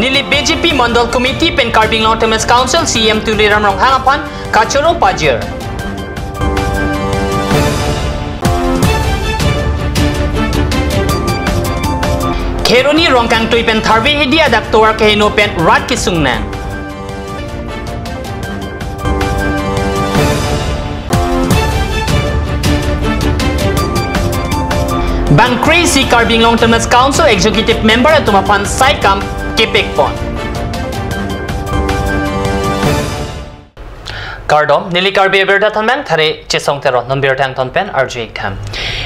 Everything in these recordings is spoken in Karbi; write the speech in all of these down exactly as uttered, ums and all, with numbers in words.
Nilip B J P Mandal Committee pen Karbi Anglong Autonomous Council C E M Tuliram Ronghang aphan kachoro pajir. Kheroni Rongkangtui pen Tharve Hidi adak tovar keheno pen rat kesung nang. Bang kre-isi Karbi Anglong Autonomous Council Executive Member atum aphan saikam kepekpon. Kardom, neli Karbi Abirta Thanmang thare Chesong Teron, non birta angton pen arju-ik tham.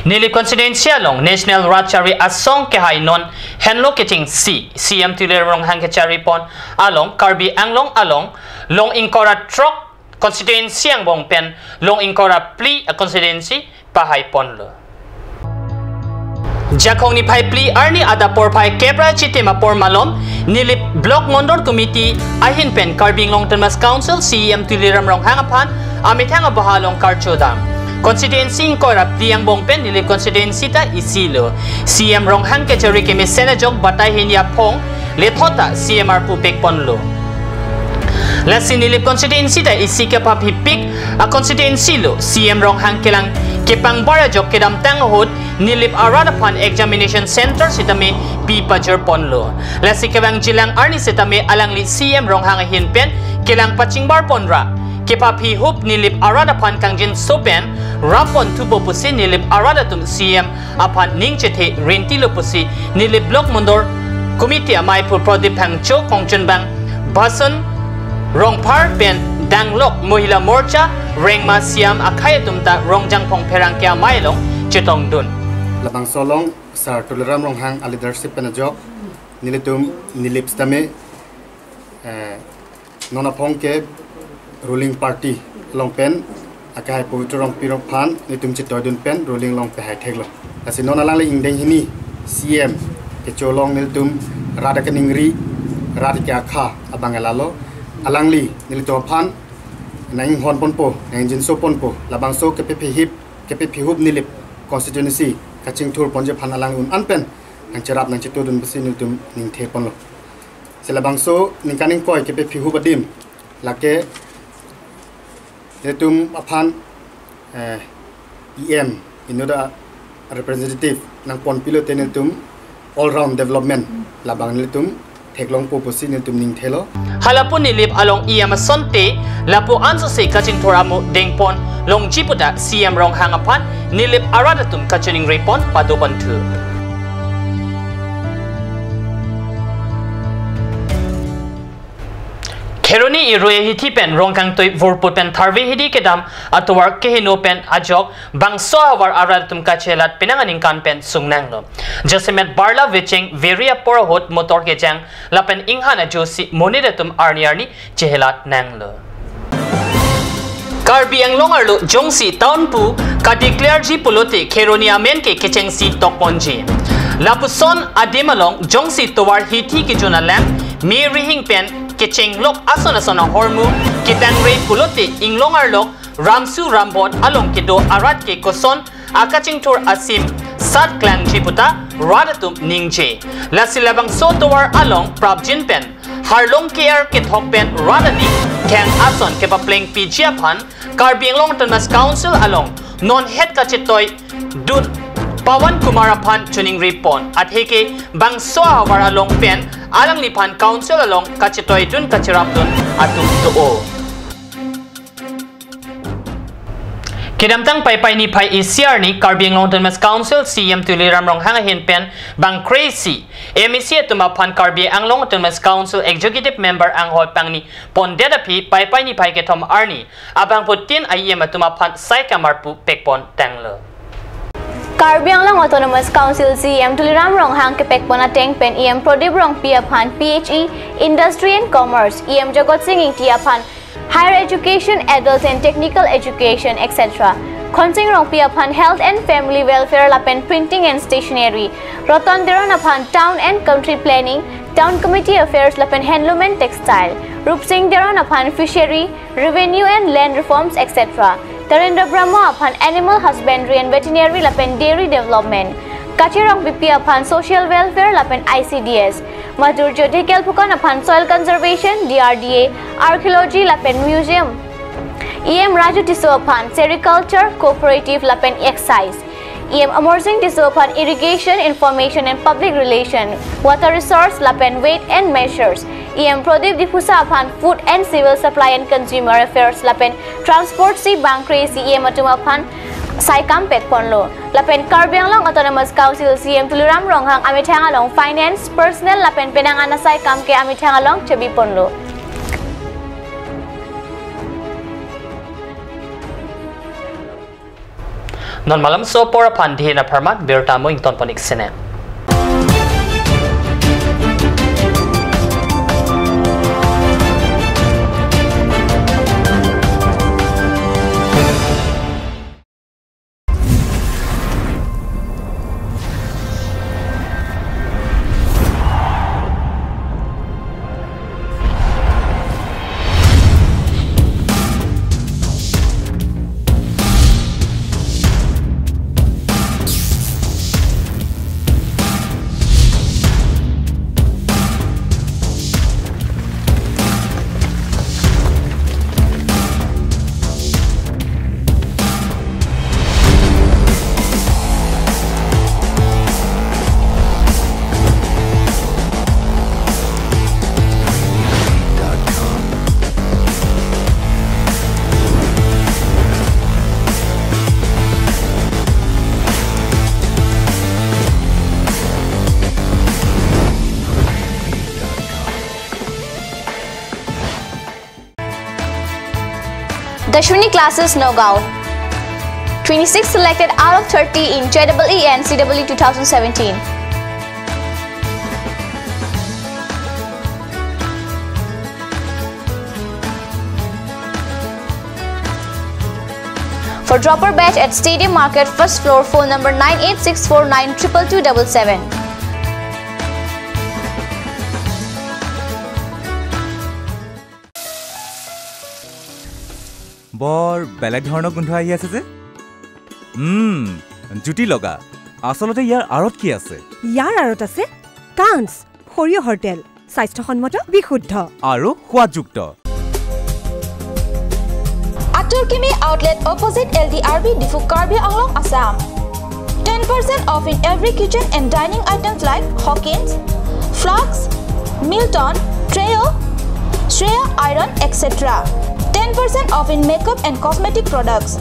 Nilip constituency along National Rat Chari Asong kehai non henlo kechengsi, C E M Tuliram Ronghang kecharipon along Karbi Anglong along long ingkoi ra throk constituency angbong pen long ingkoi ra phli a constituency pahaiponlo. Jakhong niphai phli arni adap porphai kep ra chitim apor malom Nilip Block Mandal Committee ahin pen Karbi Anglong Autonomous Council C E M Tuliram Ronghang aphan amethang abaha along karcho dam. Constituency ingkoi ra phli angbong pen Nilip constituency ta isilo. C E M Ronghang kechari kemesen ajok batai hini aphong lethot ta C E M arpu pekponlo. Lasi Nilip constituency ta isi kephaphipik a constituency lo. C E M Ronghang kelang kepangbar ajok kedamtang ahut Nilip arat aphan examination center sitame pi pajirponlo. Lasi kevangjilang arni sitame alangli C E M Ronghang ahin pen kelang pachingbarpon ra kephaphihup Nilip arat aphan kangjinso pen rappon thupo pusi Nilip arat atum C E M aphan ning chethe rintilo pusi Nilip Block Mandal Committee amei pu Prodip Phangcho, kongchunbang Bason Rongphar pen danglok Mohila Morcha rengma C E M akhei atum ta Rongjangphong pherangke amei along chetongdun. Labangso along Sir Tuliram Ronghang a leadership pen ajok nelitum Nilip sitame, eh, non aphong ke ruling party along pen akehai Pabitra Rongpi aphan nelitum chetoidun pen ruling along pehai theklo. Lasi non alangli ingdeng hini C E M kecho along nelitum rat akaningri, rat ke akha abang lalo. Alangli nelitum aphan nanghonponpo, nangjinsoponpo, labangso kephaphihup, kephaphihup Nilip constituency kachingthurponji aphan alangli un-an pen nangcherap nangchetudun pusi nelitum ningtheponlo. Si labangso ningkan ingkoi kephaphihup adim lake nelitum aphan, eh, E M inut arepresentative nangponpilote nelitum all round development labang nelitum theklongpo pusi nelitum ningthelo. Halapu Nilip along E M asonte lapu ansose kachingthur amo dengpon longji pu ta C E M Ronghang aphan Nilip arat atum kachiningripon padoponthu. Kheroni Irui ahithi pen Rongkangtui Vurput pen Tharve Hidi kedam atovar keheno pen ajok bangso ahavar arat atum kachelat penang aningkan pen sung nanglo. Jasemet barla vecheng veri apor ahut motor kejang lapen inghan ajosi monit atum arni arni chehelat nanglo. Karbi Anglong arlo jongsi town pu kadeclare ji pulote Kheroni amen ke kechengsi tokponji. Lapuson adim along jongsi tovar hithi kejun alang me rihing pen kechenglok ason ason ahormu ketangre pulote inglong arlok ramsu rambot along kedo arat ke koson akachingthur asim sat klangji pu ta rat atum ningje. Lasi labangso tovar along prapjin pen harlong ke-er kethok pen rat aning kheng ason kepaplengpiji aphan Karbi Anglong Autonomous Council along non het kachetoidun Pawan Kumar aphan chiningripon. Atheke bangso ahavar along pen alangliphan council along kachetoidun kacherapdun atum do-o. Kedamtang Paipai niphai isi arni Karbi Anglong Autonomous Council C E M Tuliram Ronghang ahin pen bang kre-isi M A C atum aphan Karbi Anglong Autonomous Council Executive Member anghoi pangni pondet aphi Paipai niphai kethom arni abangphutin a-E M atum aphan saikam arpu pekpon tanglo. Karbi Anglong Autonomous Council C E M Tuliram Ronghang kepekpon ateng pen E M Prodip Rongpi aphan P H E, Industry and Commerce, E M Jagat Sing Engti aphan Higher Education, Adult and Technical Education, et cetera. Khonsing Rongpi aphan Health and Family Welfare lapen Printing and Stationery. Roton Teron aphan Town and Country Planning, Town Committee Affairs lapen Handloom and Textile. Rupsing Teron aphan Fishery, Revenue and Land Reforms, et cetera. Tarendra Brahma aphan Animal Husbandry and Veterinary lapen Dairy Development. Kache Rongpipi aphan Social Welfare lapen I C D S. Madhurjyoti Kelphukan aphan Soil Conservation, D R D A, Archaeology lapen Museum. E M Raju Tisso aphan Sericulture, Cooperative lapen Excise. E M Amarsing Tisso aphan Irrigation, Information and Public Relation, Water Resource lapen Weight and Measures. E M Pradip Diphusa aphan Food and Civil Supply and Consumer Affairs lapen Transport si bangkre-isi E M atum aphan saikam pekponlo. Lapen Karbi Anglong Autonomous Council C E M Tuliram Ronghang amethang along Finance, Personnel lapen penang an asaikam ke amethang along chebiponlo. Non malam so apor aphan dihina pharman birta mo ingtonpon ik sene. Dashwini Classes Nagaon. Twenty-six selected out of thirty in J E E and C E E two thousand seventeen. For dropper batch at Stadium Market, first floor, phone number nine eight six four nine triple two double seven. বৰ বেলেগ ধৰণৰ গোন্ধ আহি আছে যে। উম, জুতি লগা। আচলতে ইয়াৰ আঁৰত কি আছে? ইয়াৰ আঁৰত আছে কাঞ্চ, সৰিয়হৰ তেল, স্বাস্থ্যসন্মত, বিশুদ্ধ। আৰু সোৱাদযুক্ত। Atur Kimi Outlet, opposite L D R B, Diphu, Karbi Anglong, Assam. Ten percent off in every kitchen and dining items like Hawkins, Flux, Milton, Trio, Shreya Iron, et cetera. Ten percent off in makeup and cosmetic products.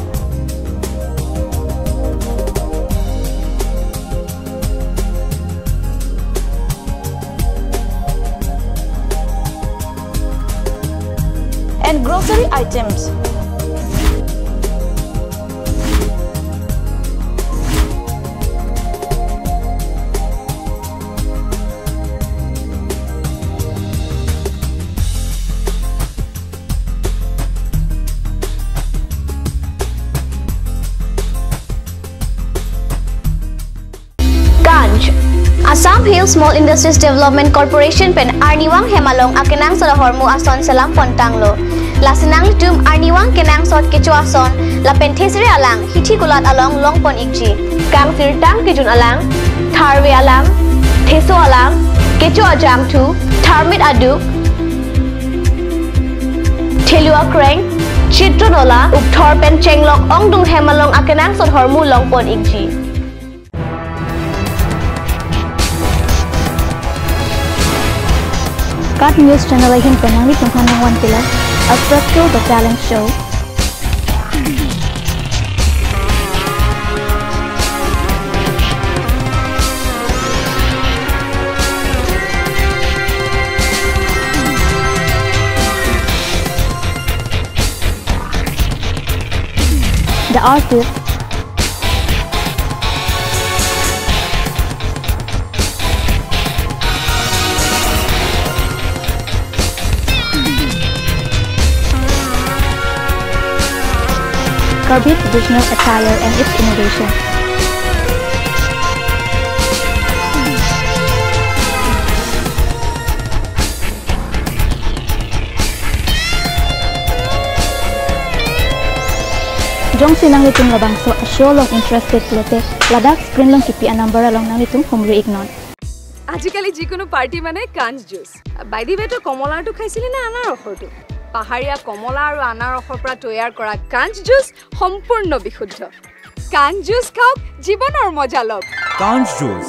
And grocery items. Kancch, Assam Hill Small Industries Development Corporation pen arnivang hem along akenangsot ahormu ason selam pontanglo. Lasi nanglitum arnivang kenangsot kecho ason lapen thesere alang hithi kulat along longpon ikji. Kangsirtang kejun alang, tharve alang, theso alang, kecho ajangthu, tharmit aduk, thelu akreng, chitro nola, ukthor pen chenglok ongdung hem along akenangsot ahormu longpon ikji. KAT News Channel ahin pen nanglitum aphan nangvan pilo, Astro Show, The Talent Show. The Artist. Karbi traditional attire and its innovation. Jongsi nanglitum labangso a-show along interested pulote, ladak screen along kipi a-number along nanglitum humri iknon. আজিকালি যিকোনো পাৰ্টি মানে কাঞ্চ juice. By the ৱে, তই কমলাৰটো খাইছিলি নে আনাৰসৰটো? পাহাৰীয়া কমলা আৰু আনাৰসৰ পৰা তৈয়াৰ কৰা কাঞ্চ জুচ সম্পূৰ্ণ বিশুদ্ধ। কাঞ্চ জুচ খাওক, জীৱনৰ মজা লওক। কাঞ্চ জুচ।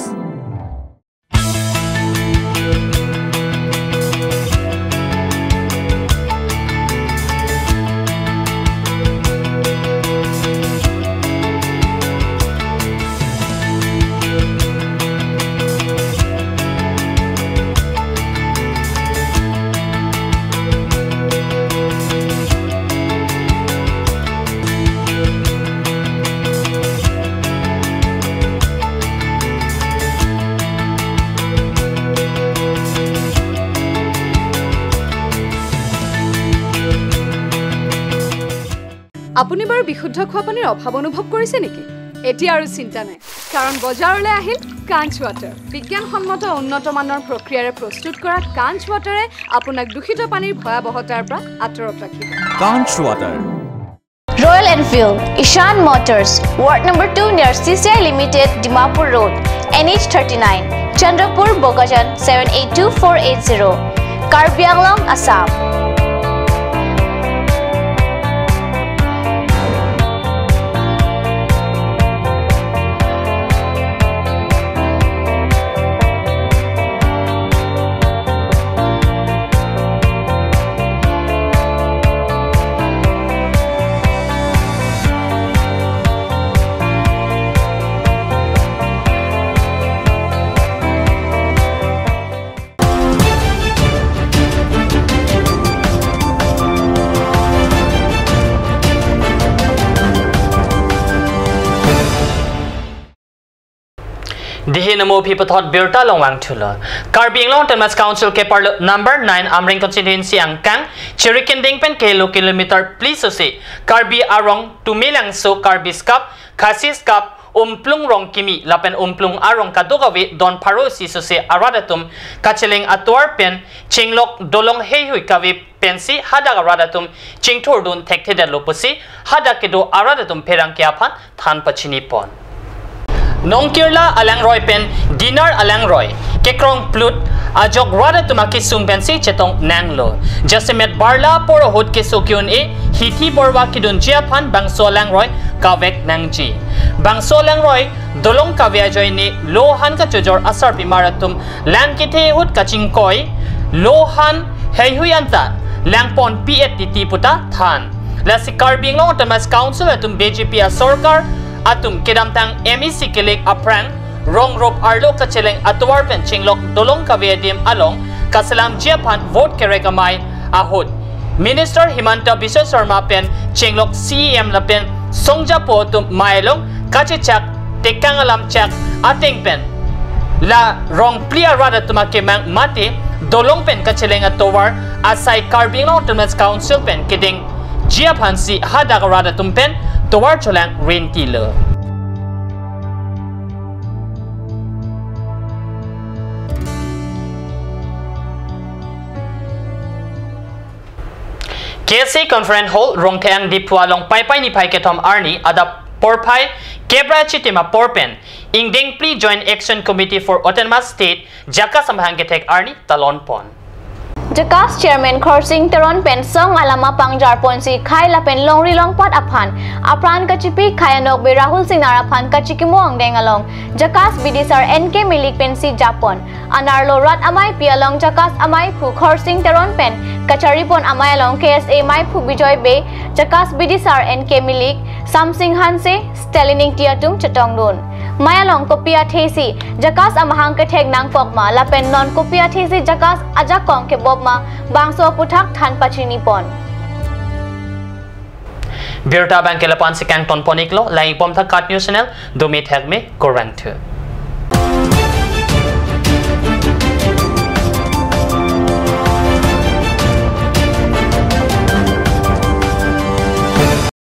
আপুনি বাৰু বিশুদ্ধ খোৱা পানীৰ অভাৱ অনুভৱ কৰিছে নেকি? এতিয়া আৰু চিন্তা নাই, কাৰণ বজাৰলৈ আহিল কাঞ্চ ৱাটাৰ। বিজ্ঞানসন্মত উন্নত মানৰ প্ৰক্ৰিয়াৰে প্ৰস্তুত কৰা কাঞ্চ ৱাটাৰে আপোনাক দূষিত পানীৰ ভয়াৱহতাৰ পৰা আঁতৰত ৰাখিব। কাঞ্চ water. Royal Enfield, Ishan Motors, Ward number two near C C I Limited, Dimapur Road, N H thirty-nine, Chandrapur, Bokajan, seven eight two four eight zero, Karbi Anglong, Assam. Dei namo aphi puthot birta along vangthulo. Karbi Anglong Autonomous Council keparlo number nine Amreng constituency angkang Chirikinding pen kelo kilometer phli sose Karbi arong Tumelangso, Karbi Skap, Khasi Skap, Umplung Rongkimi lapen Umplung arong kadokave don pharo isi sose arat atum kacheleng atovar pen chenglok dolong heihui kave pensi hadak arat atum chingthurdun thekthedetlo pusi hadak kedo arat atum pherangke aphan than pachini pon. Nongkirla alangroi pen Dinar alangroi kekrong plut ajok rat atum akesung pensi chetong nanglo. Jasemet barla apor ahut keso ke-un-e hithi borwa kedunji aphan bangso alangroi kavek nangji. Bangso alangroi dolong kave ajoine lo han kachojor asarpimar atum lang kethe ahut kachingkoi lo han heihui anta langpon P H T T puta than. Lasi Karbi Anglong Autonomous Council atum B J P asorkar atum kedamtang M A C kelek aphrang rong rop arlo kacheleng atovar pen chenglok dolong kave adim along kaselamji aphan vote kerek amei ahut Minister Himanta Biswa Sarma pen chenglok C E M lapen songjapo atum mei along kachechak tekang alam chak ateng pen la rong phli arat atum akemang mate dolong pen kacheleng atovar asai Karbi Anglong Autonomous Council pen kedengji aphansi hadak arat atum pen tovar cholang rentilo. K S A Conference Hall, Rongtheng, Diphu along Paipai niphai kethom arni adap porphai kep ra chitim apor pen ingdeng phli Joint Action Committee for Autonomous State JACAS amahang kethek arni talon pon. JACAS Chairman Khorsing Teron pen song alama pangjar ponsi khei lapen longri longpat aphan apran kachipi khei anokbe Rahul Singnar aphan kachikimo angdeng along JACAS bidisar N K Milik pensi japon. Anerlo rat ameipi along JACAS ameiphu Khorsing Teron pen kacharipon amei along K S A meiphu Bijoy Bey, JACAS bidisar N K Milik, Samsing Hanse, Stalin Ingti atum chetongdun. Mei along kopi athesi JACAS amahang kethek nangkok ma lapen non kopi athesi JACAS ajakong kebop ma bangso aputhak than pachini pon. Birta abangke lapu-ansi kangton pon iklo, langpon tha KAT News Channel, dome thekme, kurvangthu.